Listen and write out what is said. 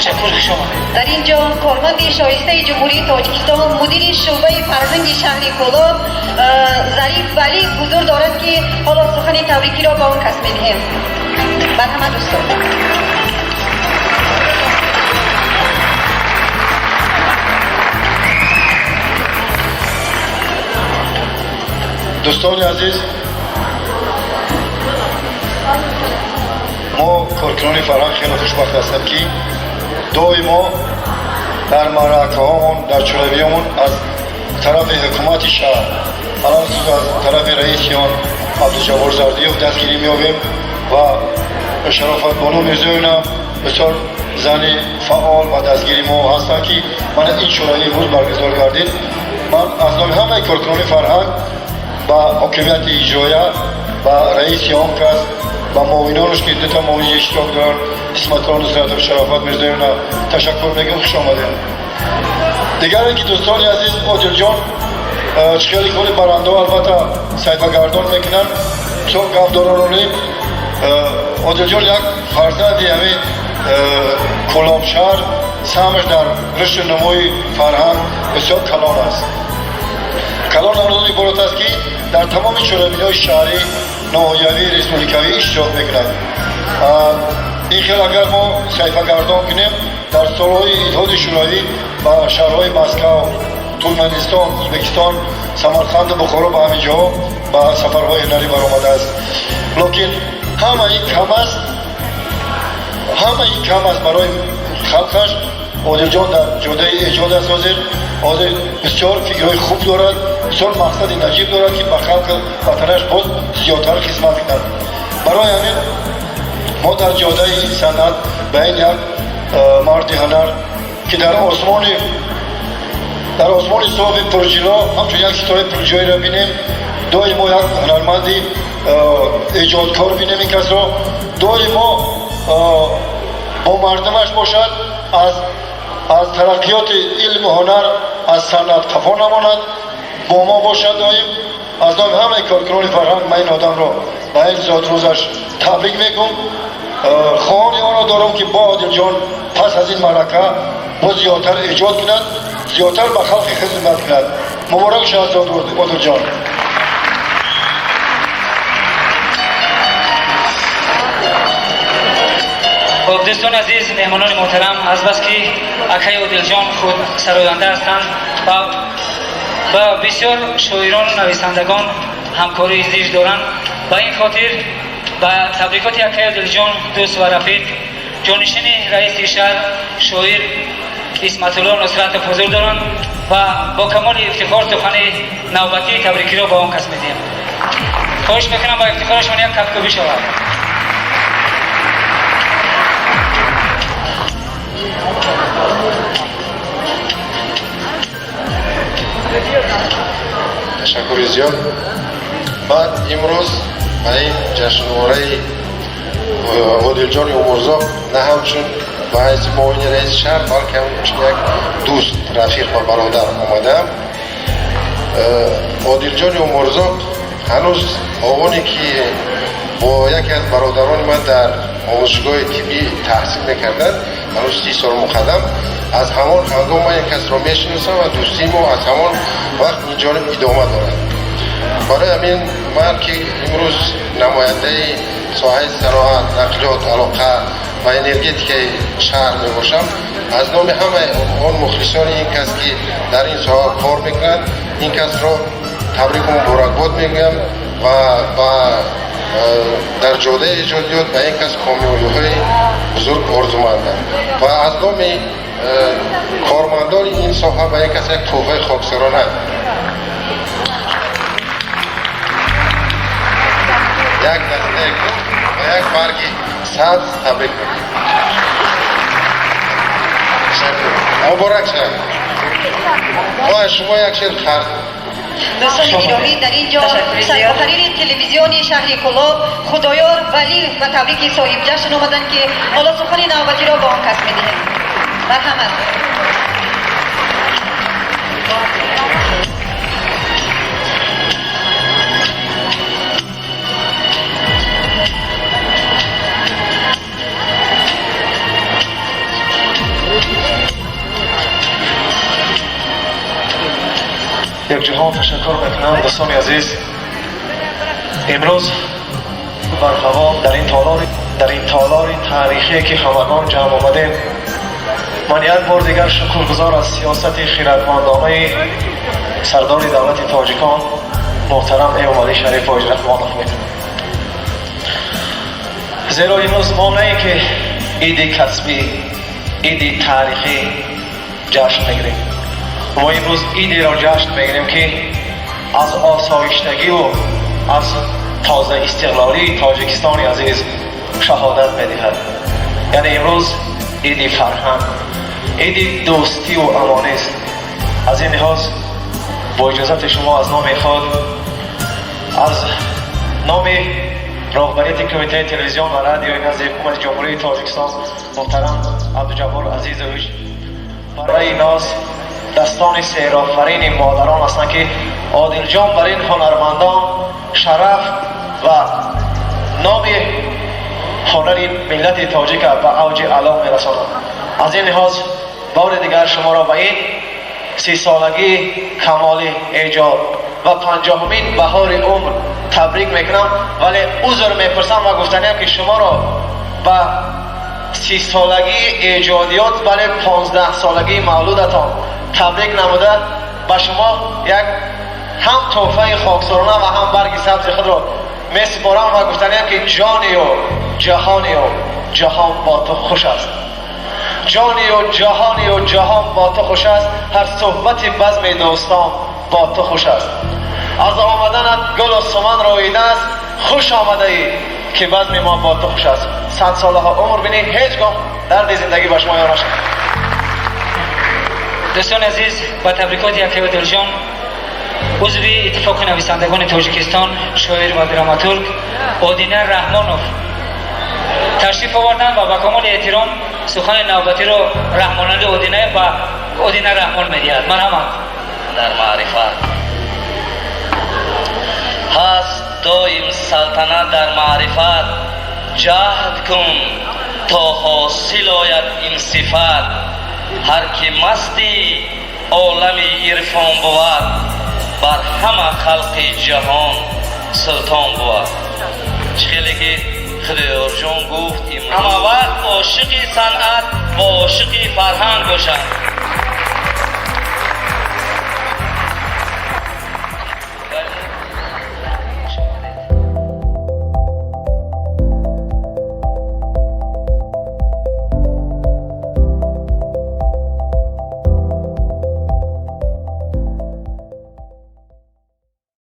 Ташаккур, хуш омадед. Дар ин ҷо корманди шоистаи Ҷумҳурии Тоҷикистон, мудири шӯъбаи фарҳанги шаҳри Кӯлоб Зариф Валиев ҳузур дорад, ки ҳоло сухани табрикиро ба он кас медиҳем. Марҳамат, устод. Дӯстони азиз, мо коркунони фарҳанг хеле хушбахт ҳастем, ки доимо дар маъракаҳомон, дар чорабиҳомон аз тарафи ҳукумати шаҳр, алахусус аз тарафи раиси он Абдуҷаббор Зардиев дастгирӣ меёбем ва Шарофатбону Мирзоевна бисёр зани фаъол ва дастгири мо ҳастанд, ки мана ин чорабӣ имрӯз баргузор гардид. Ман аз номи ҳамаи коркунони фарҳанг ба ҳокимияти иҷроия, ба раиси он кас, ба муовинонаш, ки дута муовини иштирок доранд, Исматулло Нусратов, Шарофат Мирзоевна, ташаккур мегӯям, хуш омадем. Дигар ин ки, дӯстони азиз, Одилҷон хеле коли барандаҳо албатта саҳифагардон мекунанд, бисёр гап доронони. Одилҷон як фарзанди ҳамин Кӯлобшаҳр, саҳмаш дар рушду нумӯи фарҳанг бисёр калон аст. Калон аз он иборат аст, ки дар тамоми чорабиниҳои шаҳрӣ, ноҳиявӣ, республикавӣ иштирок мекунад. Ин хел агар мо саҳифагардон кунем, дар солҳои Иттиҳоди Шӯравӣ ба шаҳрҳои Москав, Туркманистон, Ӯзбекистон, Самарқанду Бухоро, ба ҳамин ҷоҳо ба сафарҳои ҳунарӣ баромадааст. Лекин ҳама ин кам аст, ҳама ин кам аст барои халқаш. Одилҷон дар ҷодаи эҷод аст. Ҳозир бисёр фикрҳои хуб дорад, бисёр мақсади наҷиб дорад, ки ба халқи ватанаш боз зиёдтар хизмат кунад. Барои ҳамин мо дар ҷодаи санъат ба ин як марди ҳунар, ки дар осмони софи пурҷило ҳамчун як ситораи пурҷилоеро бинем, доимо як ҳунарманди эҷодкор бинем, ин касро доимо бо мардумаш бошад, аз тараққиёти илму ҳунар, аз санъат қафо намонад, бо мо бошад доим. Аз номи ҳамаи коркунони фарҳанг ман ин одамро ба ин зодрӯзаш табрик мекунам. Хоҳони онро дорам, ки бо Одилҷон пас аз ин маърака боз зиёдтар эҷод кунад, зиёдтар ба халқи хизмат кунад. Муборак шавад зодрӯз, Одилҷон. Хуб, дӯстони азиз, меҳмонони муҳтарам, азбаски акаи Одилҷон худ сароянда ҳастанд ва ба бисёр шоирону нависандагон ҳамкории зич доранд, ба ин хотир ба табрикоти акаи Одилҷон дӯст ва рафиқ, ҷонишини раиси шаҳр, шоир Исматулло Нусратов ҳузур доранд ва бо камоли ифтихор сухани навбатии табрикиро ба он кас медиҳем. Хоҳиш мекунам, ба ифтихорашон як кафкӯбӣ шавад. Ташаккури зиёд. Ман имрӯз ба ин ҷашнвораи Одилҷони Умурзоқ на ҳамчун ба ҳайси муовини раиси шаҳр, балки ҳамчун як дӯст, рафиқ ва бародар омадаам. Одилҷони Умурзоқ ҳанӯз овоне ки бо яке аз бародарони ман дар омӯзишгоҳи тиббӣ таҳсил мекарданд, ҳанӯз 30 сол муқаддам, аз ҳамон ҳангом ман як касро мешиносам ва дӯстии мо аз ҳамон вақт инҷониб идома дорад. Барои ҳамин ман, ки имрӯз намояндаи соҳаи саноат, нақлиёт, алоқа ва энергетикаи шаҳр мебошам, аз номи ҳамаи он мухлисони ин кас, ки дар ин соҳа кор мекунанд, ин касро табрику муборакбод мегӯям ва ба дар ҷодаи эҷодиёт ба ин кас комёбиҳои бузург орзумандам ва аз номи кормандони ин соҳа ба ин кас як тӯҳфаи хоксорона, як дастаи гул ва як барги сабз табрик мекунам. Муборак шавад. Мо аз шумо як шер қарз. Дӯстони гиромӣ, дар ин ҷо сармуҳаррири телевизиони шаҳри Кӯлоб Худоёр Валиев ба табрики соҳибҷашн омаданд, ки ҳоло сухани навбатиро ба он кас медиҳем. Марҳамат. Тоҷикон ташаккур мекунам. Дӯстони азиз, имрӯз барҳаво дар ин толори таърихие, ки ҳамагон ҷамъ омадем, ман як бор дигар шукргузор аз сиёсати хирадмандонаи сардори давлати тоҷикон муҳтарам Эмомалӣ Шарифович Раҳмонов мекунам, зеро имрӯз мо на ин ки иди касбӣ, иди таърихӣ ҷашн мегирем, мо имрӯз идеро ҷашн мегирем, ки аз осоиштагиву аз тоза истиқлолии Тоҷикистони азиз шаҳодат медиҳад. Яъне имрӯз иди фарҳанг, иди дӯстиву амонист. Аз ин лиҳоз, бо иҷозати шумо, аз номи худ, аз номи роҳбарияти Кумитаи телевизион ва радиои назди Ҳукумати Ҷумҳурии Тоҷикистон муҳтарам Абдуҷаббор Азизович, барои ноз дастони сеҳрофарини модарон ҳастанд, ки Одилҷон бар ин ҳунармандон шараф ва номи ҳунари миллати тоҷика ба авҷи аъло мерасонад. Аз ин лиҳоз бори дигар шуморо ба ин 30-солагии камоли эҷод ва 50-умин баҳори умр табрик мекунам, вале узр мепурсам ва гуфтаниям, ки шуморо ба 30-солагии эҷодиёт, вале 15-солагии мавлудатон табрик намуда, ба шумо як ҳам тӯҳфаи хоксорона ва ҳам барги сабзи худро месупорам ва гуфтаниям, ки ҷонию ҷаҳонию ҷаҳон бо ту хуш аст, ҷонию ҷаҳонию ҷаҳон бо ту хуш аст, ҳар суҳбати базми дӯстон бо ту хуш аст. Аз омаданат гулу суман рӯидааст, хуш омадаӣ, ки базми мо бо ту хуш аст. 100 солаҳо умр бинӣ, ҳеҷ гоҳ дарди зиндагӣ ба шумо ёр нашавад. Дӯстони азиз, ба табрикоти акаи Одилҷон узви Иттифоқи нависандагони Тоҷикистон, шоир ва драматург Одина Раҳмонов ташриф оварданд ва ба камоли эҳтиром сухани навбатиро Раҳмонали Одина ба Одина Раҳмон медиҳад. Марҳамат. Дар маърифат ҳаст доим салтанат, дар маърифат ҷаҳд кун, то ҳосил ояд ин сифат. Ҳар ки масти олами ирфон бувад, бар ҳама халқи ҷаҳон султон бувад. Чӣ хеле ки Худоёрҷон гуфт, ҳама вақт ошиқи санъат ва ошиқи фарҳанг бошад.